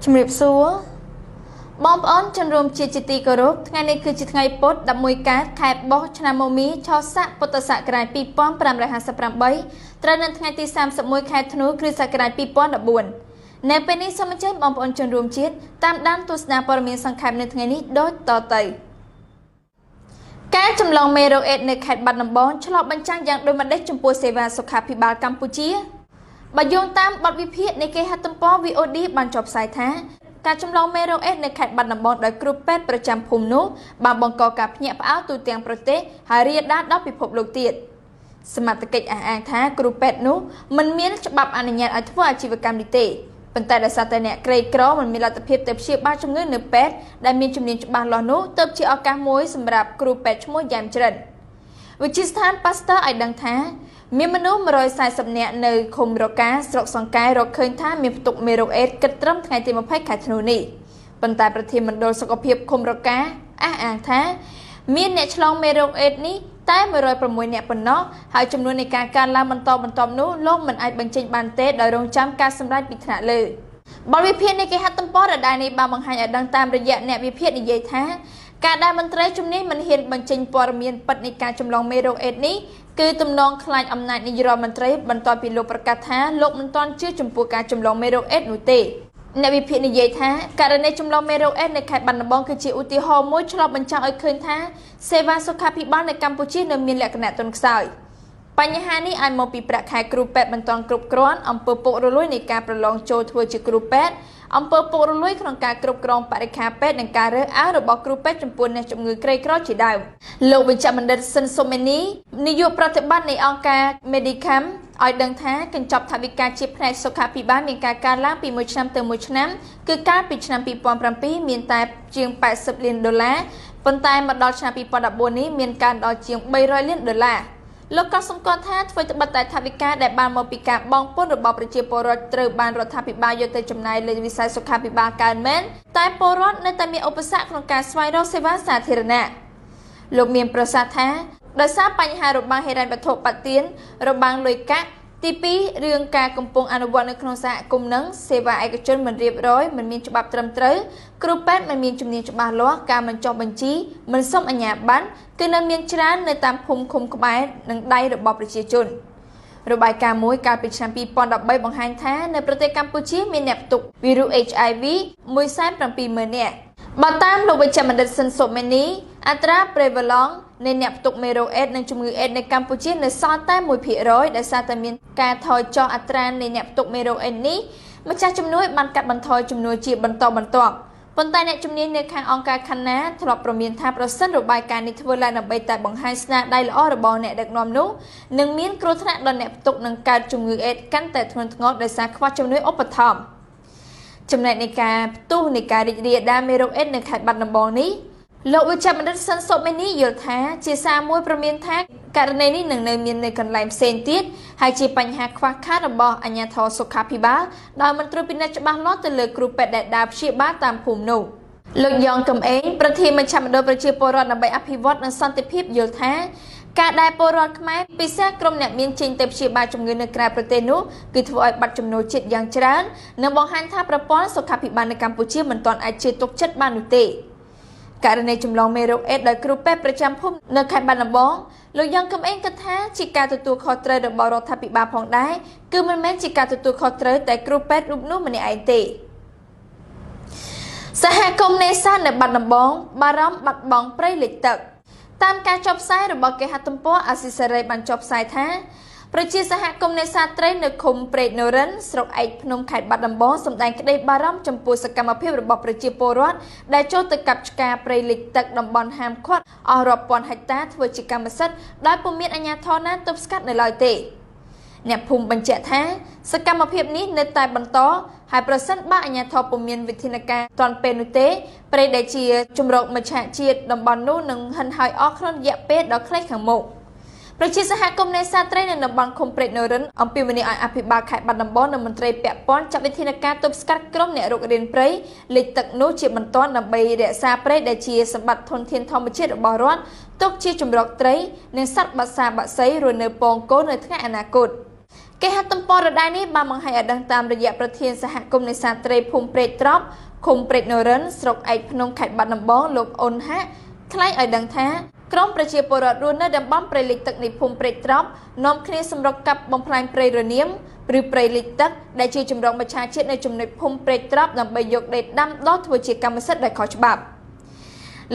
ជំរាបសួរបងប្អូនជនរួមជាតិជាទីគោរពថ្ងៃនេះគឺជាថ្ងៃពុធ11កើតខែបុស្សឆ្នាំមមីឆស័កពុទ្ធសករាជ2558ត្រូវនៅថ្ងៃទី31ខែធ្នូគ្រិស្តសករាជ2014នៅពេលនេះសូមអញ្ជើញបងប្អូនជនរួមជាតិតាមដានទស្សនាព័ត៌មានសង្ខេបនៅថ្ងៃនេះដូចតទៅការចម្លងមេរោគអេដស៍នៅខេត្តបាត់ដំបងឆ្លុះបញ្ចាំងយ៉ាងដូចម្តេចចំពោះសេវាសុខាភិបាលកម្ពុជាបើយោងតាមបទវិភាគនៃគេហទំព័រ VOD បានចុះផ្សាយថាការចម្លងមេរោគអេដស៍នៅខេត្តបាត់ដំបងដោយគ្រូពេទ្យប្រចាំភូមិនោះបានបង្កការភ្ញាក់ផ្អើលទូទាំងប្រទេសហើយរាលដាលដល់ពិភពលោកទៀតសមត្ថកិច្ចអះអាងថាគ្រូពេទ្យនោះមិនមានច្បាប់អនុញ្ញាតឲ្យធ្វើអាជីវកម្មនេះទេប៉ុន្តែដោយសារតែអ្នកក្រីក្រមិនមានលទ្ធភាពទៅព្យាបាលជំងឺនៅពេទ្យដែលមានជំនាញច្បាស់លាស់នោះទើបជាឱកាសមួយសម្រាប់គ្រូពេទ្យឈ្មោះយ៉ែមច្រិនវិទ្យាស្ថានប៉ាស្ទ័រឲ្យដឹងថាមានមនុស្ស140នាក់នៅឃុំរកាស្រុកសង្កែរកឃើញថាមានផ្ទុកមេរោគអេដស៍គិតត្រឹមថ្ងៃទី20ខែធ្នូនេះប៉ុន្តែប្រធានមណ្ឌលសុខភាពឃុំរកាអះអាងថាមានអ្នកឆ្លងមេរោគអេដស៍នេះតែ106នាក់ប៉ុណ្ណោះហើយចំនួននៃការកើនឡើងបន្តបន្ទាប់នោះលោកមិនអាចបញ្ចេញបានទេដោយរងចាំការសម្រេចពីថ្នាក់លើបទវិភាគនៃគេហទំព័រដដែលនេះបានបង្ហាញឲ្យដឹងតាមរយៈអ្នកវិភាគនិយាយថាការដែលមន្ត្រីជំនាញមិនហ៊ានបញ្ចេញព័ត៌មានពិតនៃការចម្លងមេរោគអេដស៍នេះគឺទំនងខ្លាចអំណាចនាយករដ្ឋមន្ត្រីបន្ទាប់ពីលោកប្រកាសថាលោកមិនទាន់ជឿចំពោះការចម្លងមេរោគអេដស៍នោះទេអ្នកវិភាគនិយាយថាករណីចម្លងមេរោគអេដស៍នៅខេត្តបាត់ដំបងគឺជាឧទាហរណ៍មួយឆ្លុះបញ្ចាំងឲ្យឃើញថាសេវាសុខាភិបាលនៅកម្ពុជានៅមានលក្ខណៈទន់ខ្សោយបញ្ហានេះអាចមកពីប្រាក់ខែគ្រូពេទ្យមិនទាន់គ្រប់គ្រាន់អំពើពុករលួយនៃការប្រឡងចូលធ្វើជាគ្រូពេទ្យអំពើពុករលួយក្នុងការគ្រប់គ្រងបរិក្ខារពេទ្យនិងការរើសអើងរបស់គ្រូពេទ្យចំពោះអ្នកជំងឺក្រីក្រជាដើមលោកវិជ្ជបណ្ឌិតស៊ិនសុមេនីនាយកប្រតិបត្តិនៃអង្គការ Medicam ឲ្យដឹងថាកញ្ចប់ថវិកាជាផ្នែកសុខាភិបាលមានការកើនឡើងពីមួយឆ្នាំទៅមួយឆ្នាំគឺកាលពីឆ្នាំ2007មានតែជាង80លានដុល្លារប៉ុន្តែមកដល់ឆ្នាំ2014នេះមានកើនដល់ជាង300លានដុល្លារលោកក៏សម្គាល់ថាធ្វើត្បិតតែថវិកាដែលបានមកពីការបង់ពន្ធរបស់ប្រជាពលរដ្ឋត្រូវបានរដ្ឋាភិបាលយកទៅចំណាយលើវិស័យសុខាភិបាលកើនមែនតែពលរដ្ឋនៅតែមានឧបសគ្គក្នុងការស្វែងរកសេវាសាធារណៈលោកមានប្រសាសន៍ថាដោយសារបញ្ហារបាំងហិរញ្ញវត្ថុបទានរបាំងលុយកាក់ទី2រឿងការកំពុងអនុវត្តនៅក្នុងសហគមន៍នឹងសេវាឯកជនមិនរៀបរយមិនមានច្បាប់ត្រឹមត្រូវគ្រូពេទ្យមិនមានជំនាញច្បាស់លាស់ការមិនចុះបញ្ជីមិនសុំអាជ្ញាប័ណ្ណគឺនៅមានច្រើននៅតាមភូមិឃុំក្បែរនិងដៃរបស់ប្រជាជនរបាយការណ៍មួយកាលពីឆ្នាំ2013បង្ហាញថានៅប្រទេសកម្ពុជាមានអ្នកផ្ទុកវីរុស HIV 170,000នាក់បើតាមលោកវិជ្ជបណ្ឌិតស៊ិនសុមេនីអត្រាប្រេវឡង់នៃអ្នកផ្ទុកមេរោគអេដស៍និងជំងឺអេដស៍នៅកម្ពុជានៅសល់តែ1%ដោយសារតែមានការថយចុះអត្រានៃអ្នកផ្ទុកមេរោគអេដស៍នេះម្ចាស់ជំនួយបានកាត់បន្ថយជំនួយជាបន្តបន្ទាប់ប៉ុន្តែអ្នកជំនាញនៅខាងអង្គការខាណាធ្លាប់ព្រមានថាប្រសិនរបាយការណ៍នេះធ្វើឡើងដើម្បីតែបង្ហាញស្នាដៃល្អរបស់អ្នកដឹកនាំនោះនឹងមានគ្រោះថ្នាក់ដល់អ្នកផ្ទុកនិងកើតជំងឺអេដស៍កាន់តែធ្ងន់ធ្ងរដោយសារខ្វះជំនួយឧបត្ថម្ភចំណែកនៃការផ្ទុះនៃការរីករាលដាលមេរោគអេដស៍នៅខេត្តបាត់ដំបងនេះលោកវិជ្ជបណ្ឌិតស៊ិនសុមេនីយល់ថាជាសារមួយព្រមានថាករណីនេះនឹងនៅមាននៅកន្លែងផ្សេងទៀតហើយជាបញ្ហាខ្វះខាតរបស់អាជ្ញាធរសុខាភិបាលដោយមិនត្រួតពិនិត្យច្បាស់លាស់ទៅលើគ្រូពេទ្យដែលដើរព្យាបាលតាមភូមិនោះលោកយ៉ងកំឯងប្រធានមជ្ឈមណ្ឌលប្រជាពលរដ្ឋដើម្បីអភិវឌ្ឍនិងសន្តិភាពយល់ថាការដែលពលរដ្ឋខ្មែរពិសេសក្រុមអ្នកមានចេញទៅព្យាបាលជំងឺនៅក្រៅប្រទេសនោះគឺធ្វើឲ្យបាត់ចំណូលជាតិយ៉ាងច្រើននិងបង្ហាញថាប្រព័ន្ធសុខាភិបាលនៅកម្ពុជាមិនទាន់អាចជឿទុកចិត្តបាននោះទេករណីចម្លងមេរោគអេដស៍ដោយគ្រូពេទ្យប្រចាំភូមិនៅខេត្តបាត់ដំបងលោកយ៉ងកំឯងគិតថាជាការទទួលខុសត្រូវរបស់រដ្ឋាភិបាលផងដែរគឺមិនមែនជាការទទួលខុសត្រូវតែគ្រូពេទ្យរូបនោះម្នាក់ឯងទេសហគមន៍នេសាទនៅបាត់ដំបងបារម្ភបាត់បង់ព្រៃលិចទឹកតាមការចុះផ្សាយរបស់គេហទំព័រអាស៊ីសេរីបានចុះផ្សាយថាប្រជាសហគមន៍នេសាទត្រីនៅឃុំព្រែកនរិនស្រុកឯកភ្នំខេត្តបាត់ដំបងសម្ដែងក្តីបារម្ភចំពោះសកម្មភាពរបស់ប្រជាពលរដ្ឋដែលចូលទៅកាប់ឆ្ការព្រៃលិចទឹកតំបន់ហាមឃាត់អស់រាប់ពាន់ហិកតាធ្វើជាកម្មសិទ្ធិដោយពុំមានអាជ្ញាធរណាទប់ស្កាត់នៅឡើយទេអ្នកភូមិបញ្ជាក់ថាសកម្មភាពនេះនៅតែបន្តហើយប្រសិនបើអាជ្ញាធរពុំមានវិធានការទាន់ពេលនោះទេព្រៃដែលជាជម្រកមច្ឆជាតិតំបន់នោះនឹងហិនហោចអស់ក្នុងរយៈពេលដ៏ខ្លីខាងមុខប្រជាសហគមន៍នេសាទត្រីនៅតំបន់ឃុំព្រែកនរិនអំពាវនាវឲ្យអភិបាលខេត្តបាត់ដំបងនិងមន្ត្រីពាក់ព័ន្ធចាត់វិធានការទប់ស្កាត់ក្រុមអ្នករុករានព្រៃលិចទឹកនោះជាបន្ទាន់ដើម្បីរក្សាព្រៃដែលជាសម្បត្តិធនធានធម្មជាតិរបស់រដ្ឋទុកជាជម្រកត្រីនិងសត្វបក្សាបក្សីរស់នៅពងកូននៅថ្ងៃអនាគត។ គេហទំព័រដដែលនេះបានបង្ហាញឲ្យដឹងតាមរយៈប្រធានសហគមន៍នេសាទត្រីភូមិព្រែកត្រប់ឃុំព្រែកនរិនស្រុកឯកភ្នំខេត្តបាត់ដំបងលោកអ៊ុនហាក់ថ្លែងឲ្យដឹងថាក្រុមប្រជាពលរដ្ឋរស់នៅតំបន់ព្រៃលិចទឹកនៃភូមិព្រែកត្រប់នាំគ្នាសម្រុកកាប់បំផ្លាញព្រៃរនាមឬព្រៃលិចទឹកដែលជាជម្រកមច្ឆជាតិនៅចំណុចភូមិព្រែកត្រប់ដើម្បីយកដីដាំដុះធ្វើជាកម្មសិទ្ធិដោយខុសច្បាប់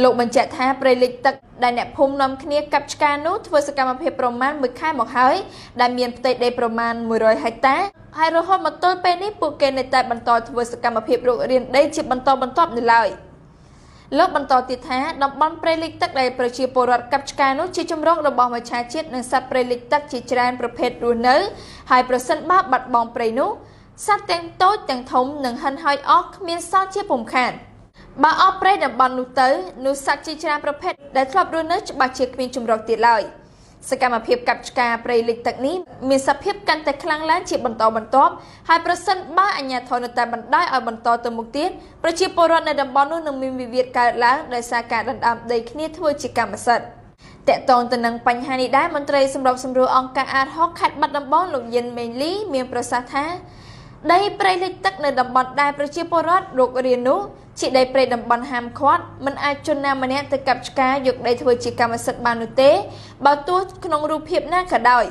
លោកបញ្ជាក់ថាព្រៃលិចទឹកដែលអ្នកភូមិនាំគ្នាកាប់ឆ្ការនោះធ្វើសកម្មភាពប្រមាណ1ខែមកហើយដែលមានផ្ទៃដីប្រមាណ100ហិកតាហើយរហូតមកទល់ពេលនេះពួកគេនៅតែបន្តធ្វើសកម្មភាពរុករានដីជាបន្តបន្ទាប់នៅឡើយលោកបន្តទៀតថាតំបន់ព្រៃលិចទឹកដែលប្រជាពលរដ្ឋកាប់ឆ្ការនោះជាជម្រករបស់មច្ឆជាតិនិងសត្វព្រៃលិចទឹកជាច្រើនប្រភេទរស់នៅហើយប្រសិនបើបាត់បង់ព្រៃនោះសត្វទាំងតូចទាំងធំនឹងហិនហោចអស់គ្មានសល់ជាពុំខានបើអស់ព្រៃតំបន់នោះទៅនោះសត្វជាច្រើនប្រភេទដែលធ្លាប់រស់នៅច្បាស់ជាគ្មានជម្រកទៀតឡើយសកម្មភាពកាប់ឆ្ការព្រៃលិចទឹកនេះមានសភាពកាន់តែខ្លាំងឡើងជាបន្តបន្ទាប់ហើយប្រសិនបើអាជ្ញាធរនៅតែបណ្ដោយឲ្យបន្តទៅមុខទៀតប្រជាពលរដ្ឋនៅតំបន់នោះនឹងមានវិវាទកើតឡើងដោយសារការដណ្ដើមដីគ្នាធ្វើជាកម្មសិទ្ធិតាក់ទងទៅនឹងបញ្ហានេះដែរមន្ត្រីសម្របសម្រួលអង្គការអាដហុកខេត្តបាត់ដំបងលោកយិនមេងលីមានប្រសាសន៍ថាដីព្រៃលិចទឹកនៅតំបន់ដែលប្រជាពលរដ្ឋរុករាននោះជាដីព្រៃតំបន់ហាមឃាត់មិនអាចជនណាម្នាក់ទៅកាប់ឆ្ការយកដីធ្វើជាកម្មសិទ្ធិបាននោះទេបើទោះក្នុងរូបភាពណាក៏ដោយ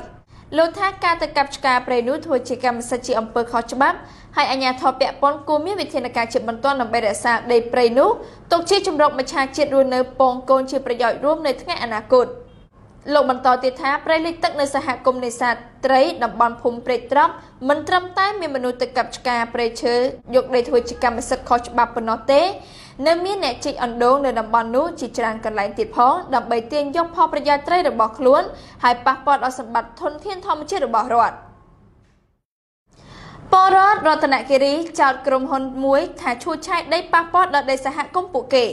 លោកថាការទៅកាប់ឆ្ការព្រៃនោះធ្វើជាកម្មសិទ្ធិជាអំពើខុសច្បាប់ហើយអាជ្ញាធរពាក់ព័ន្ធគួរមានវិធានការជាបន្ទាន់ដើម្បីរក្សាដីព្រៃនោះទុកជាជម្រកមច្ឆជាតិរស់នៅពងកូនជាប្រយោជន៍រួមនៅថ្ងៃអនាគតលោកបន្តទៀតថាព្រៃលិចទឹកនៅសហគមន៍នេសាទត្រីតំបន់ភូមិព្រែកត្រប់មិនត្រឹមតែមានមនុស្សទៅកាប់ឆ្ការព្រៃឈើយកដីធ្វើជាកម្មសិទ្ធិខុសច្បាប់ប៉ុណ្ណោះទេនៅមានអ្នកជីកអណ្ដូងនៅតំបន់នោះជាច្រើនកន្លែងទៀតផងដើម្បីទាញយកផលប្រយោជន៍ត្រីរបស់ខ្លួនហើយប៉ះពាល់ដល់សម្បត្តិធនធានធម្មជាតិរបស់រដ្ឋពលរដ្ឋរតនគិរីចោទក្រុមហ៊ុនមួយថាឈូសឆាយដីប៉ះពាល់ដល់ដីសហគមន៍ពួកគេ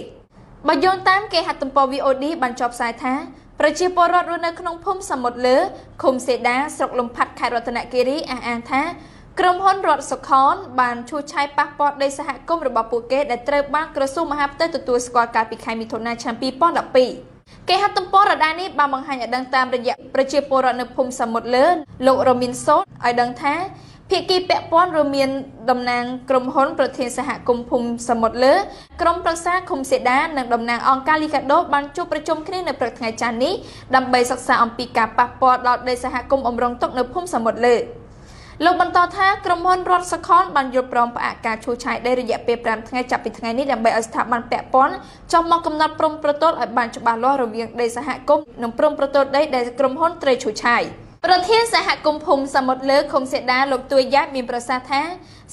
បើយោងតាមគេហទំព័រ VOD បានចុះផ្សាយថាប្រជាពលរដ្ឋរស់នៅក្នុងភូមិសមុទ្រលើឃុំសេដាស្រុកលំផាត់ខេត្តរតនគិរីអះអាងថាក្រុមហ៊ុនរដ្ឋសុខនបានឈូសឆាយប៉ះពាល់ដីសហគមន៍របស់ពួកគេដែលត្រូវបានក្រសួងមហាផ្ទៃទទួលស្គាល់កាលពីខែមិថុនាឆ្នាំ2012គេហទំព័រដដែលនេះបានបង្ហាញឲ្យដឹងតាមរយៈប្រជាពលរដ្ឋនៅភូមិសមុទ្រលើលោករមីនសូតឲ្យដឹងថាភាគីពាក់ព័ន្ធរួមមានតំណាងក្រុមហ៊ុនប្រធានសហគមន៍ភូមិសមុទ្រលើក្រុមប្រឹក្សាឃុំសេដានិងតំណាងអង្គការលីកាដូបានជួបប្រជុំគ្នានៅព្រឹកថ្ងៃច័ន្ទនេះដើម្បីសិក្សាអំពីការប៉ះពាល់ដល់ដីសហគមន៍អំរុងទុកនៅភូមិសមុទ្រលើលោកបន្តថាក្រុមហ៊ុនរដ្ឋសខនបានយល់ព្រមផ្អាកការឈូសឆាយដីរយៈពេល5ថ្ងៃចាប់ពីថ្ងៃនេះដើម្បីឲ្យស្ថាប័នពាក់ព័ន្ធចុះមកកំណត់ព្រំប្រទល់ឲ្យបានច្បាស់លាស់រវាងដីសហគមន៍និងព្រំប្រទល់ដីដែលក្រុមហ៊ុនត្រូវឈូសឆាយប្រធានសហគមន៍ភូមិសមុទ្រលើឃុំសេដាលោកទួយយ៉ាតមានប្រសាសន៍ថា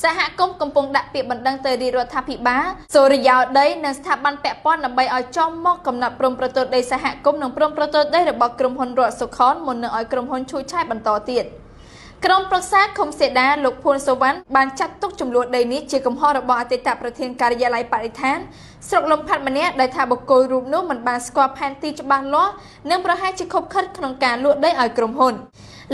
សហគមន៍កំពុងដាក់ពាក្យបណ្ដឹងទៅរាជរដ្ឋាភិបាលសូរិយោដីនិងស្ថាប័នពាក់ព័ន្ធដើម្បីឲ្យចុះមកកំណត់ព្រំប្រទល់ដីសហគមន៍និងព្រំប្រទល់ដីរបស់ក្រុមហ៊ុនរដ្ឋសុខនមុននឹងឲ្យក្រុមហ៊ុនឈូសឆាយបន្តទៀតក្រុមប្រឹក្សាឃុំសេដាលោកភួនសុវណ្ណបានចាត់ទុកចំនួនដីនេះជាកំហុសរបស់អតីតប្រធានការិយាល័យបរិស្ថានស្រុកលំផាត់ម្នាក់ដែលថាបុគ្គលរូបនោះមិនបានស្គាល់ផែនទីច្បាស់លាស់និងប្រហែលជាខុបខិតក្នុងការលក់ដីឲ្យក្រុមហ៊ុន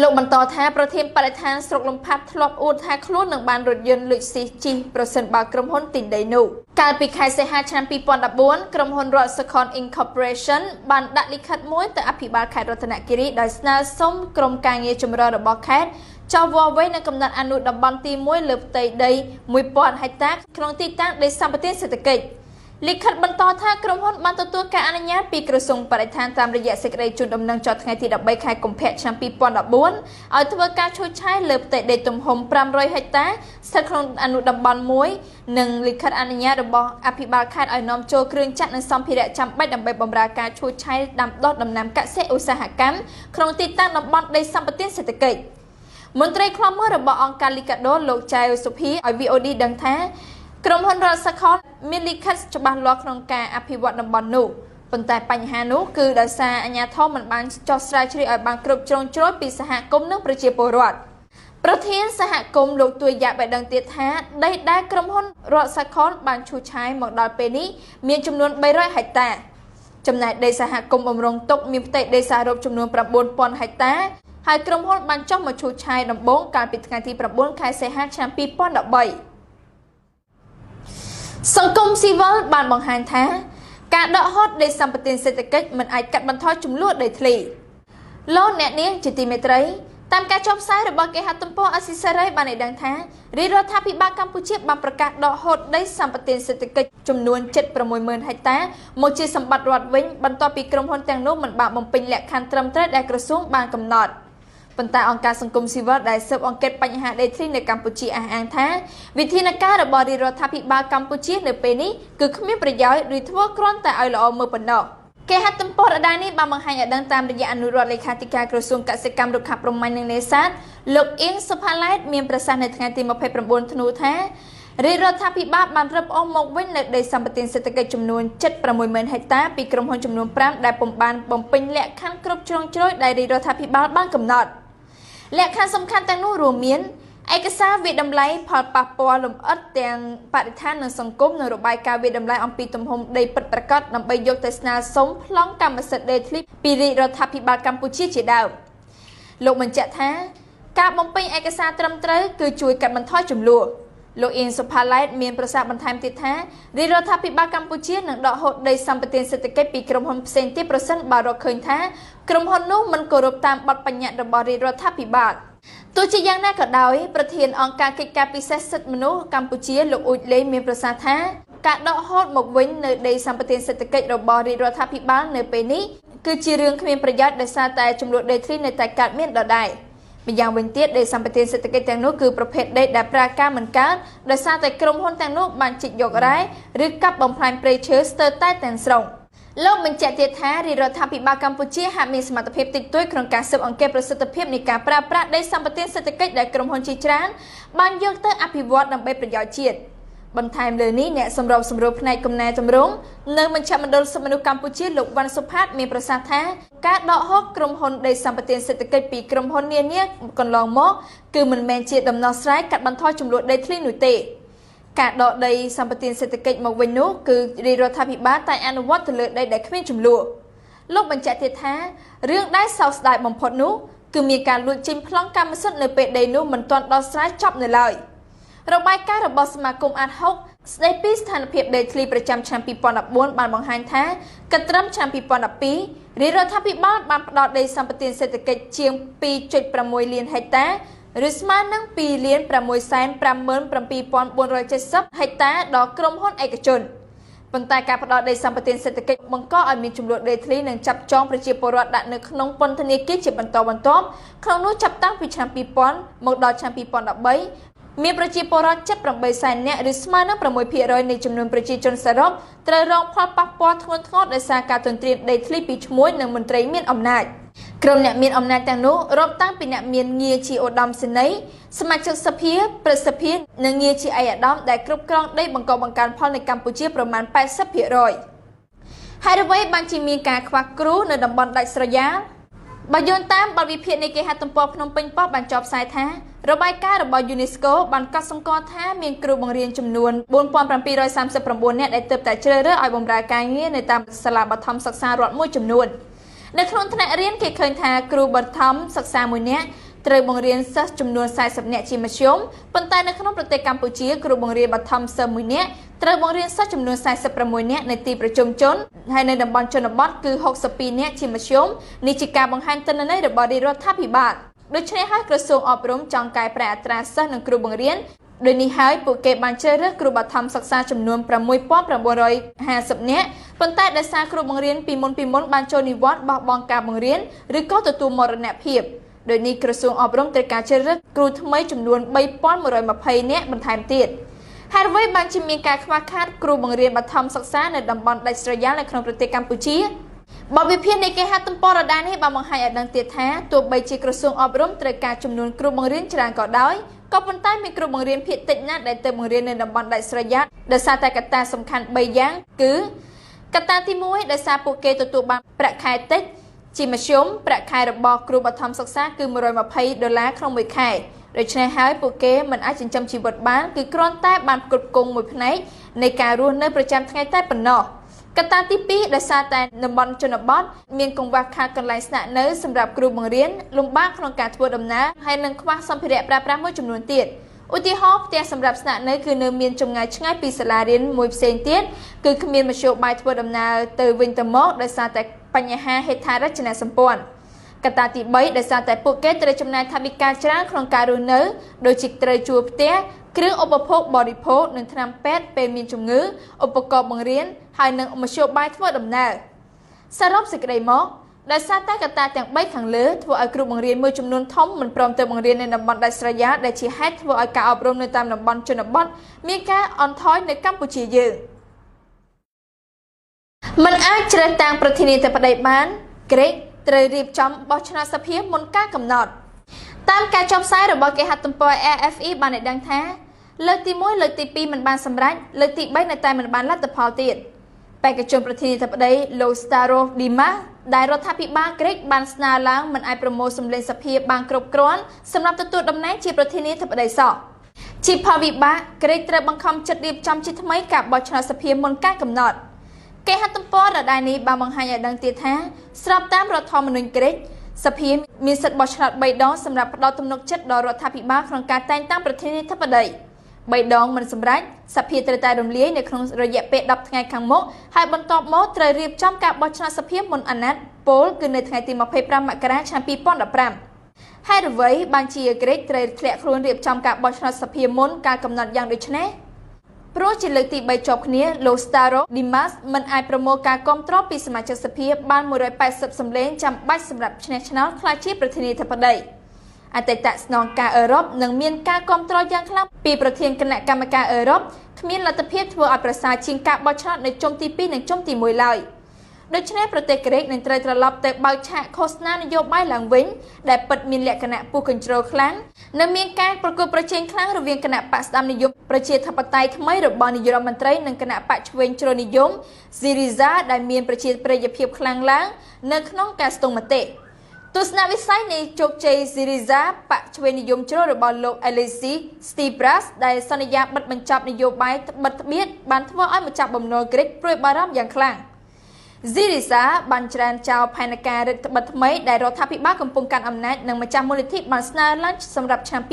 លោកបន្តថាប្រធានបរិស្ថានស្រុកលំផាត់ធ្លាប់អួតថាខ្លួននឹងបានរថយន្តលុចស៊ីជិះប្រសិនបើក្រុមហ៊ុនទិញដីនោះកាលពីខែសីហាឆ្នាំ2014ក្រុមហ៊ុនរដ្ឋសុខន Incorporation បានដាក់លិខិតមួយទៅអភិបាលខេត្តរតនគិរីដោយស្នើសុំក្រុមការងារចម្រុះរបស់ខេត្តចុះវាស់វែងនៅកំណត់អនុតំបន់ទី1លើផ្ទៃដី1000ហិកតាក្នុងទីតាំងដីសម្បត្តិសេដ្ឋកិច្ចលិខិតបន្តថាក្រុមហ៊ុនបានទទួលការអនុញ្ញាតពីក្រសួងបរិស្ថានតាមរយៈសេចក្តីជូនដំណឹងចុះថ្ងៃទី13ខែកុម្ភៈឆ្នាំ2014ឲ្យធ្វើការឈូសឆាយលើផ្ទៃដីទំហំ500ហិកតាស្ថិតក្នុងអនុតំបន់1និងលិខិតអនុញ្ញាតរបស់អភិបាលខេត្តឲ្យនាំចូលគ្រឿងចក្រនិងសម្ភារៈចាំបាច់ដើម្បីបម្រើការឈូសឆាយដាំដុះដំណាំកសិឧស្សាហកម្មក្នុងទីតាំងតំបន់ដីសម្បត្តិសេដ្ឋកិច្ចមន្ត្រីឃ្លាំមើលរបស់អង្គការលីកាដូលោកចៅសុភាឲ្យ VOD ដឹងថាក្រុមហ៊ុនរដ្ឋសខនមានលិខិតច្បាស់លាស់ក្នុងការអភិវឌ្ឍតំបន់នោះប៉ុន្តែបញ្ហានោះគឺដោយសារអាជ្ញាធរមិនបានចុះស្រាវជ្រាវឲ្យបានគ្រប់ជ្រុងជ្រោយពីសហគមន៍និងប្រជាពលរដ្ឋប្រធានសហគមន៍លោកទួយយ៉ាបានដឹងទៀតថាដីដែលក្រុមហ៊ុនរដ្ឋសខនបានឈូសឆាយមកដល់ពេលនេះមានចំនួន300ហិកតាចំណែកដីសហគមន៍បំរុងទុកមានផ្ទៃដីសរុបចំនួន9000ហិកតាហើយក្រុមហ៊ុនបានចុះមកឈូសឆាយដំបូងកាលពីថ្ងៃទី9ខែសីហាឆ្នាំ2013សង្គមស៊ីវិលបានបង្ហាញថាការដកហូតដីសម្បត្តិសេដ្ឋកិច្ចមិនអាចកាត់បន្ថយចំនួនដីធ្លីលោកអ្នកនាងជាទីមេត្រី តាមការចុះផ្សាយរបស់គេហទំព័រអាស៊ីសេរីបានឲ្យដឹងថារាជរដ្ឋាភិបាលកម្ពុជាបានប្រកាសដកហូតដីសម្បទានសេដ្ឋកិច្ចចំនួន760,000ហិកតាមកជាសម្បត្តិរដ្ឋវិញបន្ទាប់ពីក្រុមហ៊ុនទាំងនោះមិនបានបំពេញលក្ខខណ្ឌត្រឹមត្រូវដែលក្រសួងបានកំណត់ប៉ុន្តែអង្គការសង្គមស៊ីវិលដែលស៊ើបអង្កេតបញ្ហាដីធ្លីនៅកម្ពុជាអះអាងថាវិធានការរបស់រាជរដ្ឋាភិបាលកម្ពុជានៅពេលនេះគឺគ្មានប្រយោជន៍ឬធ្វើគ្រាន់តែឲ្យល្អមើលប៉ុណ្ណោះគេហទំព័រដដែលនេះបានបង្ហាញឲ្យដឹងតាមរយៈអនុរដ្ឋលេខាធិការក្រសួងកសិកម្មរុក្ខាប្រមាញ់និងនេសាទលោកអៀងសុផាឡែតមានប្រសាសន៍នៅថ្ងៃទី29ធ្នូថារាជរដ្ឋាភិបាលបានរឹបអូសមកវិញនៅដីសម្បទានសេដ្ឋកិច្ចចំនួន760,000ហិកតាពីក្រុមហ៊ុនចំនួន5ដែលពុំបានបំពេញលក្ខខណ្ឌគ្រប់ជ្រុងជ្រោយដែលរាជរដ្ឋាភិបាលបានកំណត់លក្ខខណ្ឌសំខាន់ទាំងនោះរួមមានឯកសារវាយតម្លៃផលប៉ះពាល់លម្អិតទាំងបរិស្ថាននិងសង្គមនិងរបាយការណ៍វាយតម្លៃអំពីទំហំដីពិតប្រាកដដើម្បីយកទៅស្នើសុំប្លង់កម្មសិទ្ធិដីធ្លីពីរាជរដ្ឋាភិបាលកម្ពុជាជាដើមលោកបញ្ជាក់ថាការបំពេញឯកសារត្រឹមត្រូវគឺជួយកាត់បន្ថយចំនួនលោកអៀងសុផាឡែតមានប្រសាសន៍បន្ថែមទៀតថារាជរដ្ឋាភិបាលកម្ពុជានឹងដកហូតដីសម្បទានសេដ្ឋកិច្ចពីក្រុមហ៊ុនផ្សេងទៀតប្រសិនបើរកឃើញថាក្រុមហ៊ុននោះមិនគោរពតាមបទបញ្ញត្តិរបស់រាជរដ្ឋាភិបាលទោះជាយ៉ាងណាក៏ដោយប្រធានអង្គការកិច្ចការពិសេសសិទ្ធិមនុស្សកម្ពុជាលោកអ៊ូចលេងមានប្រសាសន៍ថាការដកហូតមកវិញនៅដីសម្បទានសេដ្ឋកិច្ចរបស់រាជរដ្ឋាភិបាលនៅពេលនេះគឺជារឿងគ្មានប្រយោជន៍ដោយសារតែចំនួនដីធ្លីនៅតែកើតមានដដែលម្យ៉ាងវិញទៀតដីសម្បទានសេដ្ឋកិច្ចទាំងនោះគឺប្រភេទដីដែលប្រើការមិនកើតដោយសារតែក្រុមហ៊ុនទាំងនោះបានជីកយករ៉ែឬកាប់បំផ្លាញព្រៃឈើស្ទើរតែទាំងស្រុងលោកបញ្ជាក់ទៀតថារាជរដ្ឋាភិបាលកម្ពុជាហាក់មានសមត្ថភាពតិចតួចក្នុងការស៊ើបអង្កេតប្រសិទ្ធភាពនៃការប្រើប្រាស់ដីសម្បទានសេដ្ឋកិច្ចដែលក្រុមហ៊ុនជាច្រើនបានយកទៅអភិវឌ្ឍដើម្បីប្រយោជន៍ជាតិបន្ថែមលើនេះអ្នកសម្របសម្រួលផ្នែកកំណែទម្រង់នៅមជ្ឈមណ្ឌលសិទ្ធិមនុស្សកម្ពុជាលោកវ៉ាន់សុផាតមានប្រសាសន៍ថាការដកហូតក្រុមហ៊ុនដីសម្បទានសេដ្ឋកិច្ចពីក្រុមហ៊ុននានាកន្លងមកគឺមិនមែនជាដំណោះស្រាយកាត់បន្ថយចំនួនដីធ្លីនោះទេការដកដីសម្បទានសេដ្ឋកិច្ចមកវិញនោះគឺរាជរដ្ឋាភិបាលតែអនុវត្តទៅលើដីដែលគ្មានចំនួនលោកបញ្ជាក់ទៀតថារឿងដែលសោកស្ដាយបំផុតនោះគឺមានការលួចចេញប្លង់កម្មសិទ្ធិនៅពេលដីនោះមិនទាន់ដោះស្រាយចប់នៅឡើយរបាយការណ៍របស់សមាគមអាដហុកស្ដីពីស្ថានភាពដីធ្លីប្រចាំឆ្នាំ2014បានបង្ហាញថាគិតត្រឹមឆ្នាំ2012រាជរដ្ឋាភិបាលបានផ្ដល់ដីសម្បទានសេដ្ឋកិច្ចជាង 2.6 លានហិកតាឬស្មើនឹង 2,657,470 ហិកតាដល់ក្រុមហ៊ុនឯកជនប៉ុន្តែការផ្ដល់ដីសម្បទានសេដ្ឋកិច្ចបង្កឲ្យមានចំនួនដីធ្លីនិងចាប់ចងប្រជាពលរដ្ឋដាក់នៅក្នុងពន្ធនាគារជាបន្តបន្ទាប់ក្នុងនោះចាប់តាំងពីឆ្នាំ2000មកដល់ឆ្នាំ2013មានប្រជាពលរដ្ឋ78សែននាក់ឬស្មើនឹង 6% នៃចំនួនប្រជាជនសរុបត្រូវរងផលប៉ះពាល់ធ្ងន់ធ្ងរដោយសារការទន្ទ្រានដីធ្លីពីឈ្មួញនិងមន្ត្រីមានអំណាចក្រុមអ្នកមានអំណាចទាំងនោះរាប់តាំងពីអ្នកមានងារជាឧត្តមសេនីយ៍សមាជិកសភាព្រឹទ្ធសភានិងងារជាឯកឧត្តមដែលគ្រប់គ្រងដីបង្កបង្កើនផលនៅកម្ពុជាប្រមាណ 80% ហើយអ្វីបានជាមានការខ្វះគ្រូនៅតំបន់ដាច់ស្រយាលបើយោងតាមបទវិភាគនៃគេហទំព័រភ្នំពេញប៉ុស្តិ៍បានចុះផ្សាយថារបាយការណ៍របស់ UNESCO បានកត់សម្គាល់ថាមានគ្រូបង្រៀនចំនួន 4,739 នាក់ដែលទើបតែជ្រើសរើសឲ្យបម្រើការងារនៅតាមសាលាបឋមសិក្សារដ្ឋមួយចំនួននៅក្នុងថ្នាក់រៀនគេឃើញថាគ្រូបឋមសិក្សាមួយនាក់ត្រូវបង្រៀនសិស្សចំនួន40នាក់ជាមធ្យមប៉ុន្តែនៅក្នុងប្រទេសកម្ពុជាគ្រូបង្រៀនបឋមសិស្សមួយនាក់ត្រូវបង្រៀនសិស្សចំនួន46នាក់នៅទីប្រជុំជនហើយនៅតំបន់ជនបទគឺ62នាក់ជាមធ្យមនេះជាការបង្ហាញទិន្នន័យរបស់រាជរដ្ឋាភិបាលដូច្នេះហើយក្រសួងអប់រំចង់កែប្រែអត្រាសិស្សនិងគ្រូបង្រៀនដោយនេះហើយពួកគេបានជ្រើសរើសគ្រូបឋមសិក្សាចំនួន 6,950 នាក់ប៉ុន្តែដោយសារគ្រូបង្រៀនពីមុនបានចូលនិវត្តន៍បោះបង់ការបង្រៀនឬក៏ទទួលមរណភាពដោយនេះក្រសួងអប់រំត្រូវការជ្រើសរើសគ្រូថ្មីចំនួន 3,120 នាក់បន្ថែមទៀតហើយអ្វីបានជាមានការខ្វះខាតគ្រូបង្រៀនបឋមសិក្សានៅតំបន់ដាច់ស្រយាលនៅក្នុងប្រទេសកម្ពុជាបទវិភាគនៃគេហទំព័រដដែលនេះបានបង្ហាញឲ្យដឹងទៀតថាទោះបីជាក្រសួងអប់រំត្រូវការចំនួនគ្រូបង្រៀនច្រើនក៏ដោយក៏ប៉ុន្តែមានគ្រូបង្រៀនភាគតិចណាស់ដែលទៅបង្រៀននៅតំបន់ដាច់ស្រយាលដោយសារតែកត្តាសំខាន់3យ៉ាងគឺកត្តាទី1ដោយសារពួកគេទទួលបានប្រាក់ខែតិចជាមធ្យមប្រាក់ខែរបស់គ្រូបឋមសិក្សាគឺ120ដុល្លារក្នុងមួយខែដូច្នេះហើយពួកគេមិនអាចចិញ្ចឹមជីវិតបានគឺគ្រាន់តែបានផ្គត់ផ្គង់មួយផ្នែកនៃការរស់នៅប្រចាំថ្ងៃតែប៉ុណ្ណោះកត្តាទី2ដោយសារតែតំបន់ជនបទមានកង្វះខាតកន្លែងស្នាក់នៅសម្រាប់គ្រូបង្រៀនលំបាកក្នុងការធ្វើដំណើរហើយនិងខ្វះសម្ភារៈប្រើប្រាស់មួយចំនួនទៀតឧទាហរណ៍ផ្ទះសម្រាប់ស្នាក់នៅគឺនៅមានចម្ងាយឆ្ងាយពីសាលារៀនមួយផ្សេងទៀតគឺគ្មានមធ្យោបាយធ្វើដំណើរទៅវិញទៅមកដោយសារតែបញ្ហាហេដ្ឋារចនាសម្ព័ន្ធ កត្តាទី3ដោយសារតែពួកគេត្រូវចំណាយថវិកាច្រើនក្នុងការរស់នៅដូចជាត្រូវជួលផ្ទះគ្រឿងឧបភោគបរិភោគនិងថ្នាំពេទ្យពេលមានជំងឺឧបករណ៍បង្រៀនហើយនិងមធ្យោបាយធ្វើដំណើរសរុបសេចក្តីមកដោយសារតែកត្តាទាំង3ខាងលើធ្វើឲ្យគ្រូបង្រៀនមួយចំនួនធំមិនព្រមទៅបង្រៀននៅតំបន់ដាច់ស្រយាលដែលជាហេតុធ្វើឲ្យការអប់រំនៅតាមតំបន់ជនបទមានការអន់ថយនៅកម្ពុជាយើងមិនអាចជ្រើសតាំងប្រធានាធិបតីបានក្រិកត្រូវរៀបចំបោះឆ្នោតសភាមុនការកំណត់តាមការចុះផ្សាយរបស់គេហទំព័រ AFE បានឲ្យដឹងថាលើកទី1លើកទី2មិនបានសម្រេចលើកទី3នៅតែមិនបានលទ្ធផលទៀតបេក្ខជនប្រធានាធិបតីលោក Stavros Dimas ដែលរដ្ឋាភិបាលក្រិកបានស្នើឡើងមិនអាចប្រមូលសម្លេងសភាបានគ្រប់គ្រាន់សម្រាប់ទទួលតំណែងជាប្រធានាធិបតីសោះជាផលវិបាកក្រិកត្រូវបង្ខំចិត្តរៀបចំជាថ្មីការបោះឆ្នោតសភាមុនការកំណត់គេហទំព័រដដែលនេះបានបង្ហាញឲ្យដឹងទៀតថាស្របតាមរដ្ឋធម្មនុញ្ញក្រិកសភាមានសិទ្ធិបោះឆ្នោត3ដងសម្រាប់ផ្ដល់ទំនុកចិត្តដល់រដ្ឋាភិបាលក្នុងការតែងតាំងប្រធានាធិបតី3ដងមិនសម្រេចសភាត្រូវតែរំលាយនៅក្នុងរយៈពេល10ថ្ងៃខាងមុខហើយបន្ទាប់មកត្រូវរៀបចំការបោះឆ្នោតសភាមុនអាណត្តិពោលគឺនៅថ្ងៃទី25មករាឆ្នាំ2015ហើយអ្វីបានជាក្រិកត្រូវធ្លាក់ខ្លួនរៀបចំការបោះឆ្នោតសភាមុនការកំណត់យ៉ាងដូចនេះព្រោះជាលើកទី3ជាប់គ្នាលោក Stavros Dimas មិនអាចប្រមូលការគាំទ្រពីសមាជិកសភាបាន180សម្លេងចាំបាច់សម្រាប់ឈ្នះឆ្នោតក្លាយជាប្រធានាធិបតីអតីតស្នងការអឺរ៉ុបនឹងមានការគាំទ្រយ៉ាងខ្លាំងពីប្រធានគណៈកម្មការអឺរ៉ុបគ្មានលទ្ធភាពធ្វើឲ្យប្រសើរជាងការបោះឆ្នោតនៅជុំទី2និងជុំទី1ឡើយដូច្នេះប្រទេសក្រិកនឹងត្រូវត្រឡប់ទៅបើកឆាកឃោសនានយោបាយឡើងវិញដែលពិតមានលក្ខណៈពុះកញ្ជ្រោលខ្លាំងនិងមានការប្រកួតប្រជែងខ្លាំងរវាងគណៈបក្សស្ដាំនិយមប្រជាធិបតេយ្យថ្មីរបស់នាយករដ្ឋមន្ត្រីនិងគណៈបក្សឆ្វេងជ្រុលនិយម Syriza ដែលមានប្រជាប្រិយភាពខ្លាំងឡើងនៅក្នុងការស្ទង់មតិទស្សនវិស័យនៃជោគជ័យ Syriza បក្សឆ្វេងនិយមជ្រុលរបស់លោក Alexis Tsipras ដែលសន្យាបិទបញ្ចប់នយោបាយបិទត្បៀតបានធ្វើឲ្យម្ចាស់បំណុលក្រិកព្រួយបារម្ភយ៉ាងខ្លាំង Syriza បានច្រានចោលផែនការរឹតត្បិតថ្មីដែលរដ្ឋាភិបាលកំពុងកាន់អំណាចនិងម្ចាស់មូលនិធិបានស្នើឡើងសម្រាប់ឆ្នាំ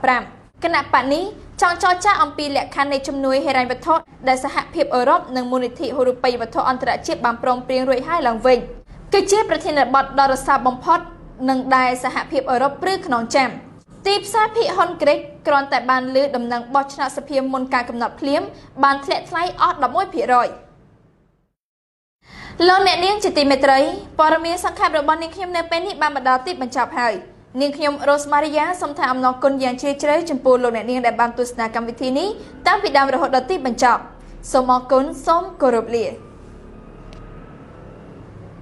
2015គណៈបក្សនេះចង់ចរចាអំពីលក្ខខណ្ឌនៃជំនួយហិរញ្ញវត្ថុដែលសហភាពអឺរ៉ុបនិងមូលនិធិហូរូបិយវត្ថុអន្តរជាតិបានព្រមព្រៀងរួចហើយឡើងវិញគឺជាប្រធានបទដ៏រសើបបំផុតនិងដែលសហភាពអឺរ៉ុបព្រឺខ្នងចាំទីផ្សារភាគហ៊ុនក្រិកគ្រាន់តែបានលើដំណឹងបោះឆ្នោតសភាមុនការកំណត់ភ្លាមបានធ្លាក់ថ្លៃអស់11%លោកអ្នកនាងជាទីមេត្រីព័ត៌មានសង្ខេបរបស់នាងខ្ញុំនៅពេលនេះបានមកដល់ទីបញ្ចប់ហើយនាងខ្ញុំរ៉ូស្មារីយ៉ាសូមថ្លែងអំណរគុណយ៉ាងជ្រាលជ្រៅចំពោះលោកអ្នកនាងដែលបានទស្សនាកម្មវិធីនេះតាំងពីដើមរហូតដល់ទីបញ្ចប់សូមអរគុណសូមគោរពលា